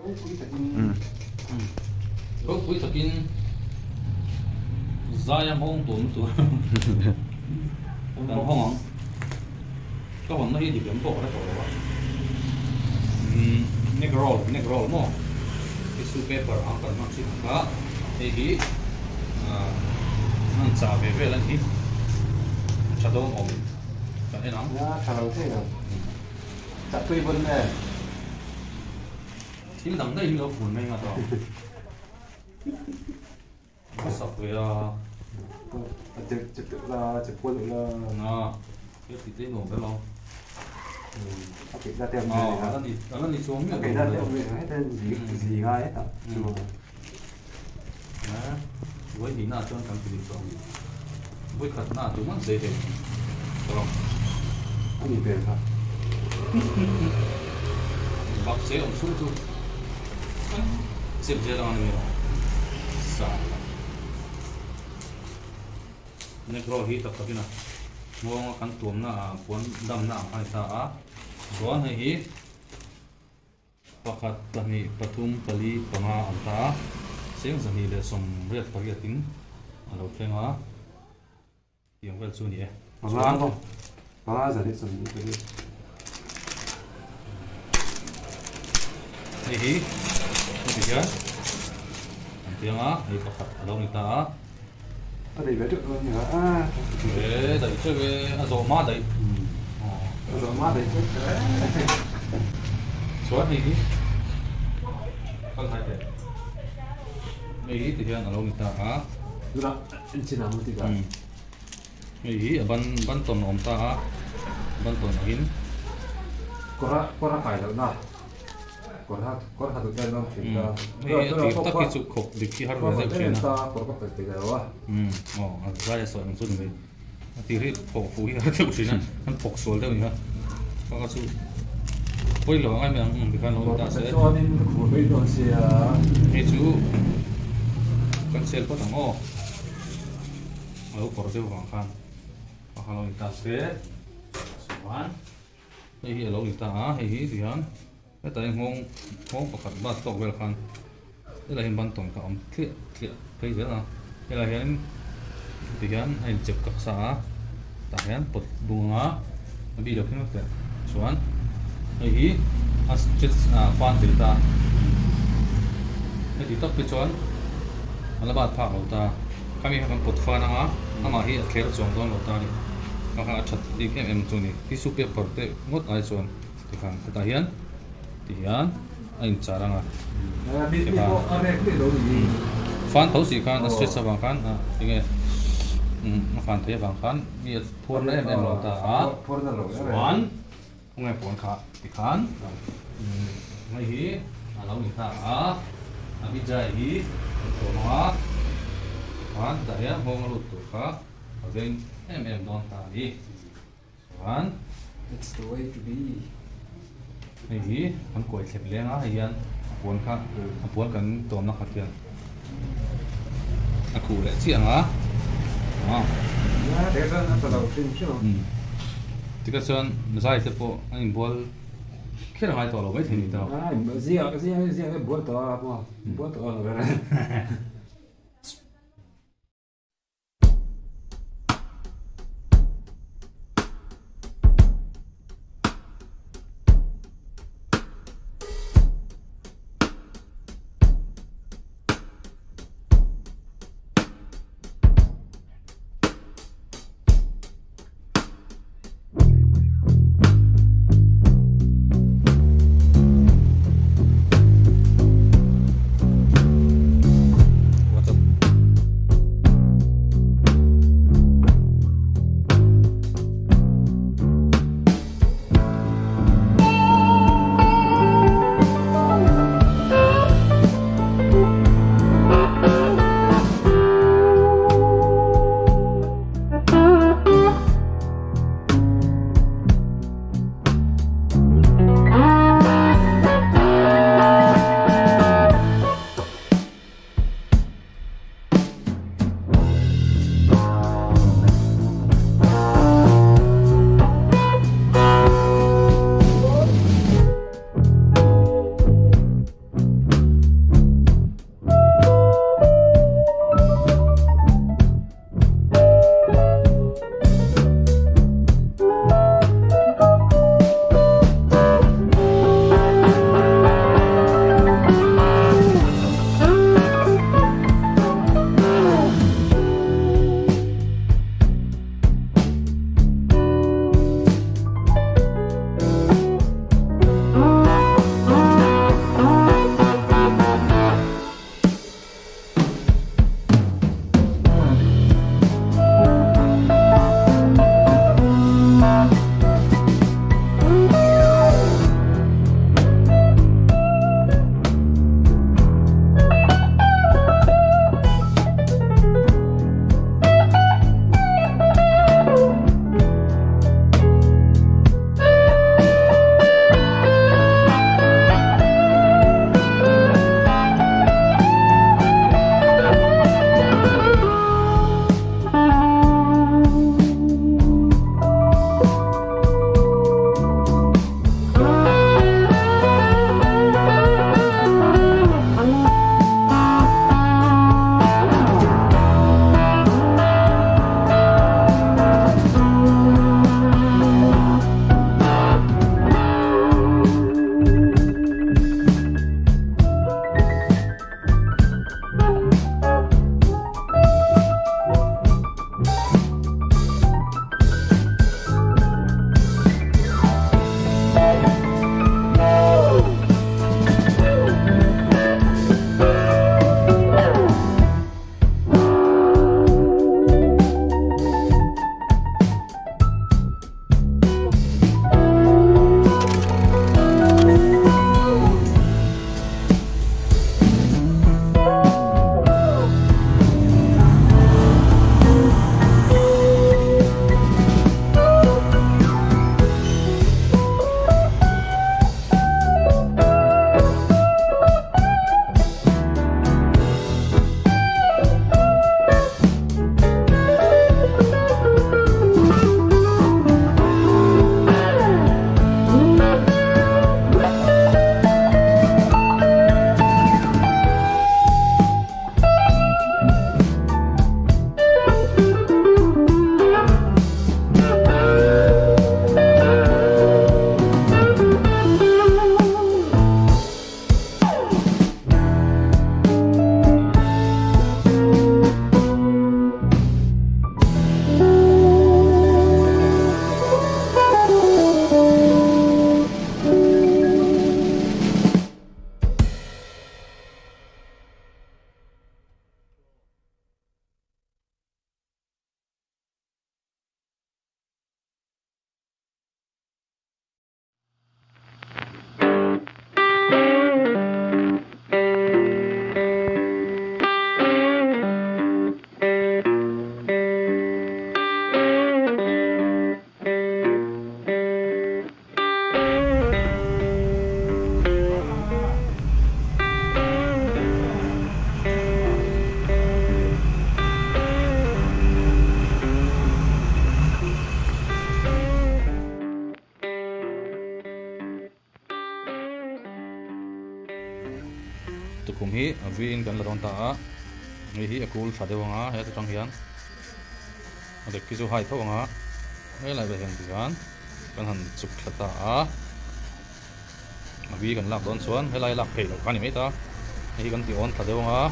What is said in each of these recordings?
Ropui takin. Ropui takin zaia nghawng tawn tur kan hawng ang. Ka hawnna hi dik lam pawh ka hre tawh lo a. Neck roll, neck roll maw? Tissue paper ang kan hmang thin ang kha. Hei hi an chah ve vel a ni. Tha dawn awm kan en ang. Nia, tha lo thei lo. Chah tui pawn nge? Thil dang daih hi lo fun mai nga tawh. A sak ve a. A chep chep deuh la, chep kual deuh la. A, he ti te nuam vel ang. A keih na te awm ve a. A ni, a la ni chuang miah lo. A keih na te awm ve a, heta zi zi ngai heta chu. A, vawi hnih na chuan kan ti tawh ang. Vawi khat na chu man zei thei tawh ang. A ni vel kha. Bak se awm chhung chu. Chep zel ang a ni mai lo. Sa la. Negro hi tak takin a nghawng a kan tuamna ah puan damna ang kha a ni ta a. Chuan hei hi pakhat, pahnih, pathum, pali, panga ang ta a. 28 in a lo thleng a. Tiang vel chu a ni e. Panga maw? Panga 224. Hei hi heti hian an tiang a, hei pakhat a lo ni ta a. A daih ve teuh dawn nia a. E daih teuh e, a zawh hma daih. A zawh hma daih teuh e. Chuan hei hi kal hnai teh. Hei hi ti hian a lo ni ta a. Tunah Engchin ang ti ka. Hei hi a ban ban tawn a awm ta a, ban tawn angin. Kawr a kawr a kai loh na, kawr ha kawr ha duh ten awm thin ta. Hei hi a tir tak hi chu khawp dik hi har ve deuh thin a. Kawr ka pel thei lo a. Aw a zai a sawi ang chu ni mai. A tir hi phawk fuh hi har deuh thin a, an phawk sual deuh a ni kha. Kha kha chu pawi lo ang em em ang tikhan lo ni ta se. Chuanin ka khur mai dawn sia. Hei chu kan sel phawt ang aw. A lo kawr deuh vang khan a kha lo ni ta se. Chuan hei hi a lo ni ta a, hei hi tihian hetah hian nghawng nghawng pakhat bus tawk vel khan helai hian ban tawn kha a awm thliah thliah phei zel a, helai hian tihian a inchep kak sa a, tah hian pawt bung anga a bik lo khin vek chuan hei hi a stretch ah fan thei ta heti tak te chuan a la bat phak lo ta khami kha kan pawt fan anga amah hi a thler chuang dawn lo ta a ni kha kha a that bik em em chu a ni tissue paper te ngawt ai chuan tikhan hetah hian tihian a inchar anga fan tho si khan a stretch avang khan enge a fan thei avang khan mi a phuar na em em lo ta a chuan khawnge puan kha tikhan hei hi a lo ni ta a a bijai hi an tuam anga chuan tah hian nghawng a lut tur kha a veng em em dawn ta a ni. Chuan That's the way to be. Hei hi kan kuai thlep leng a, hei hian a puan kha a puan kan tawmna khat hian a khuh leh chiah ang a. Nia, tikah chuan a tla lo hrim hrim ang. Tikah chuan zai te pawh an inbual kher a ngai tawh lo maithei ni tawh. Zia zia zia bual tawh a, bual tawh a lo ber a. Tukhum hi a vi in kan la dawn ta a, hei hi a kul tha deuh ang a, heta tang hian a dek hi chu hai tho ang a, helai vel hian tikhan kan han chuk thla ta a, a vi kan lak dawn chuan helai lak theih loh kha a ni mai ta, hei hi kan ti awn thla deuh ang a,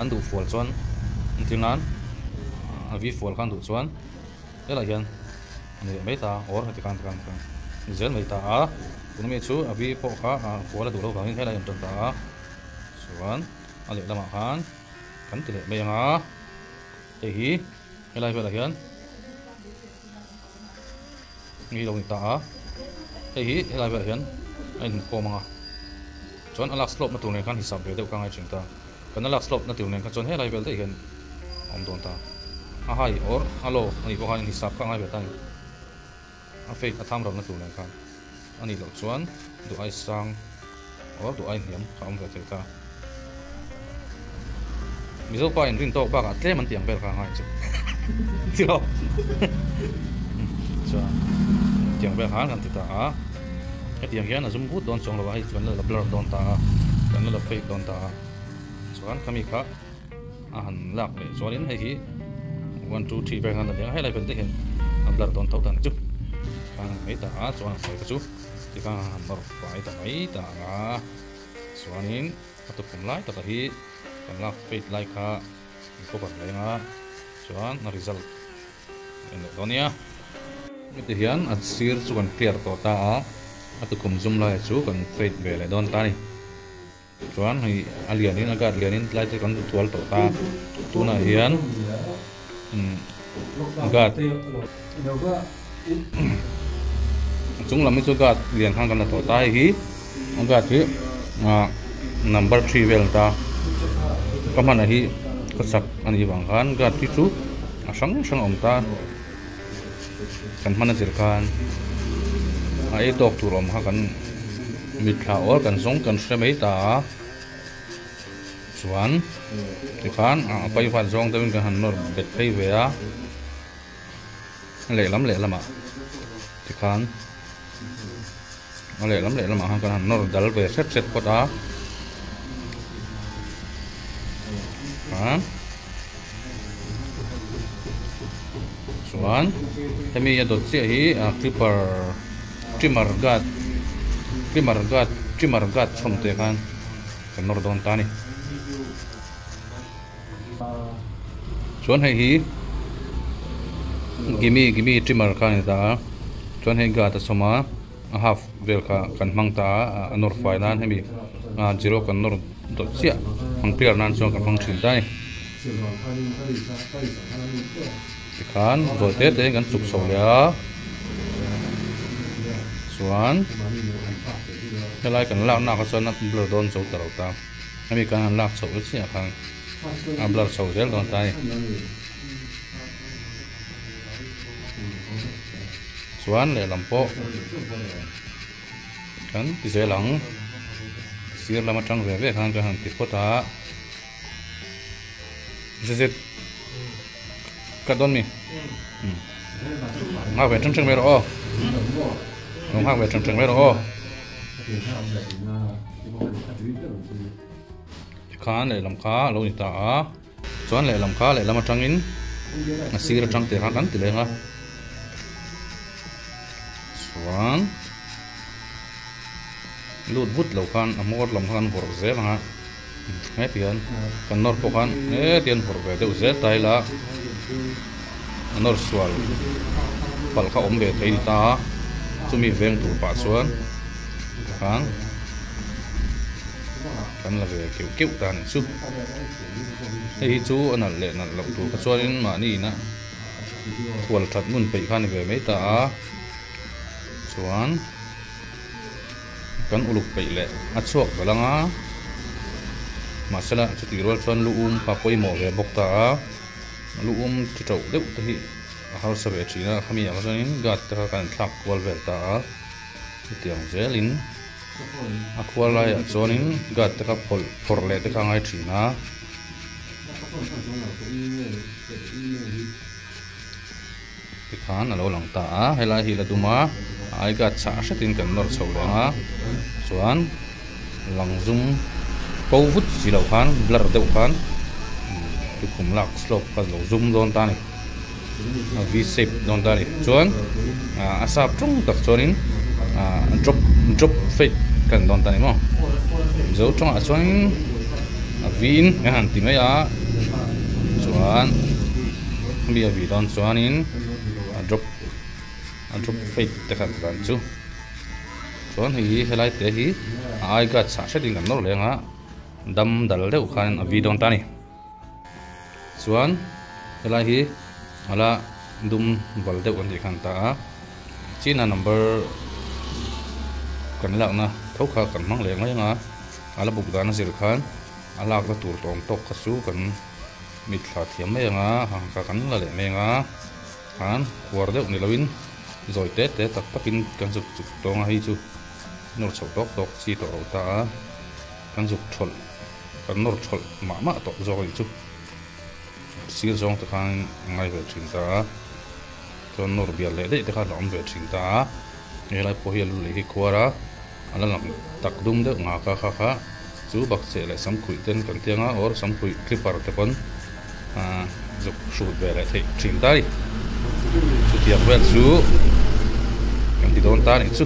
an duh fual chuan entir nan a vi fual khan duh chuan helai hian a ni leh mai ta awr heti khan tikhan tikhan ni zel mai ta a tuna mi chu a vi pawh kha a fual a duh loh vangin helai a intan ta a chuan a lehlamah khan kan ti leh mai ang a hei hi helai velah hian ni lo ni ta a hei hi helai velah hian a inkhawm ang a chuan a lak slope na tur nen khan hisap ve deuh kha a ngai thin ta. Kan a lak slope na tur nen kha chuan helai vel daih hian a awm dawn ta. A hai or a low a nih pawh khan inhisap kha a ngai ve ta a ni. A fate a tham ro na tur nen khan a nih loh chuan duh ai sang or duh ai hniam kha a awm ve thei ta. Mizo pa in rin tawk bakah tlem an tih ang vel kha a ngai chu. Tilo. Chuan tiang vel khan kan ti ta a. Hetiang hian a zum but dawn chuang lo a, hei chu kan la la blur dawn ta a, kan la la fade dawn ta a. Chuan khami kha a han lak leh chuanin hei hi one two three vel khan a leng a, helai vel te hian a blur dawn tho ta ni chu. Khan mai ta a, chuan a sawi kha chu tikhan a han nawr fai ta mai ta ang a. Chuanin a tukhum lai taka hi kan lak fade lai kha an cover leng a, chuan a result En leh dawn nia. Heti hian a sir chu kan clear tawh ta a, a tukhum zum laia chu kan fade ve leh dawn ta a ni. Chuan hei a lianin a guard lianin tlai te kan thual tawh ta a, tunah hian guard a chung lam hi chu guard lian khan kan la tawh ta a, hei hi a guard hi number three vel a ni ta a, ka hmanah hi ka chak a nih vang khan guard hi chu a hrang hrang a awm ta kan hman a zir khan a ei tawk tur awm kha kan mitthla awl kan zawng kan hre mai ta a chuan tikhan a paivat zawng deuhin kan han nawr bet phei ve a lehlam lehlamah tikhan a lehlam lehlamah khan kan han nawr dal ve hret hret phawt a a chuan hemi a dawt chiah hi a clipper trimmer guard trimmer guard trimmer guard chhawm te khan kan nawr dawn ta a ni chuan hei hi gimi gimi trimmer kha a ni ta a chuan hei guard a sawm a a half vel kha kan hmang ta a a nawr fai nan hemi zero kan nawr dawt chiah ang clear nan chuan kan hmang thin ta a ni tikhan zawi te te in kan chuk chho leh a chuan helai kan lakna kha chuan a blur dawn zo ta lo ta. Hemi kan han lak chhoh chiah khan a blur chho zel dawn ta a ni. Chuan lehlam pawh kan ti zel ang. Sir lam atang ve ve khan kan han ti phawt a. Zet ka dawn mi. Nghak ve tang tang mai rawh aw. Lo nghak ve tang tang mai rawh aw. Tikhan lehlam kha a lo ni ta a, chuan lehlam kha lehlam atangin a sir atang te khan kan ti leng a, chuan lut vut lo khan a hmawr lam kha kan vawrh zel ang a, heti hian kan nawr pawh khan heti hian vawrh ve deuh zel ta ila a nawr sual palh kha awm ve thei ni ta a, chumi veng tur pah chuan khan kan la ve keuh keuh ta a nih chu. Hei hi chu a nalh leh nalh loh tur kha chuanin mahni ina thual that ngun peih kha a ni ve mai ta a, chuan kan uluk peih leh a chhuak belh ang a, mahsela chutih rual chuan lu um kha pawimawh ve bawk ta a, lu um thi tauh deuh te hi a harsa ve thin a, khami ah chuanin guard te kha kan thlak kual vel ta a, chutiang zelin a khual laiah chuanin guard te kha phawlh phawrh leh te kha a ngai thin a. Tikhan a lo lang ta a, helai hi la dum a, a ai guard chhah hretin kan nawr chho leh ang a, chuan lang zum. Ko vut si loh khan blur deuh khan tukhum lak slope kha lo zoom dawn ta a ni a v shape dawn ta a ni chuan a sap tawng tak chuanin drop drop fade kan dawn ta a ni maw mizo tawngah chuanin a v in kan han ti mai a chuan hemi a v dawn chuanin a drop a drop fade te kha dan chu. Chuan hei hi helai te hi a ai guard chhah hretin kan nawr leng a, dam dal deuh khan a vi dawn ta a ni. Chuan helai hi a la dum val deuh an tih khan ta a, china number kan lakna tho kha kan hmang leh mai ang a, a la buk dan a zir khan a lakna tur tawm tawk kha chu kan mitthla thiam mai ang a, hangkha kan la leh mai ang a. Khan khuar deuh ni loin zawi te te tak takin kan zuk chuk tawng a, hei chu nawr chhoh tawk tawk chi tawh lo ta a, kan zuk thawlh kan nawr thawlh mah mah tawh zawk a nih chu sir zawng te khan a ngai ve thin ta a, chuan nawr bial leh daih te kha a la awm ve thin ta a, helai pawh hi a lu leh hi khuar a, a la lang tak dum deuh nghak a kha kha chu bakcheh leh samkhuih ten kan tiang a or samkhuih clipper te pawn. Zuk hrut ve leh theih thin ta a ni. Chutiang vel chu kan ti dawn ta a nih chu.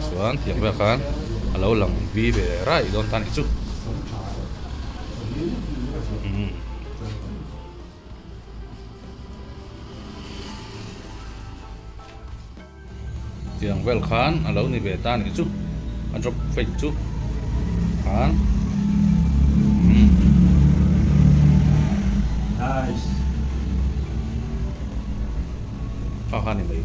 Chuan tiang vel khan a lo lang vi ve rai dawn ta a nih chu. Tiang vel khan a lo ni ve ta nih chu a drop fate chu khan umm Nice. Kha kha ni mai.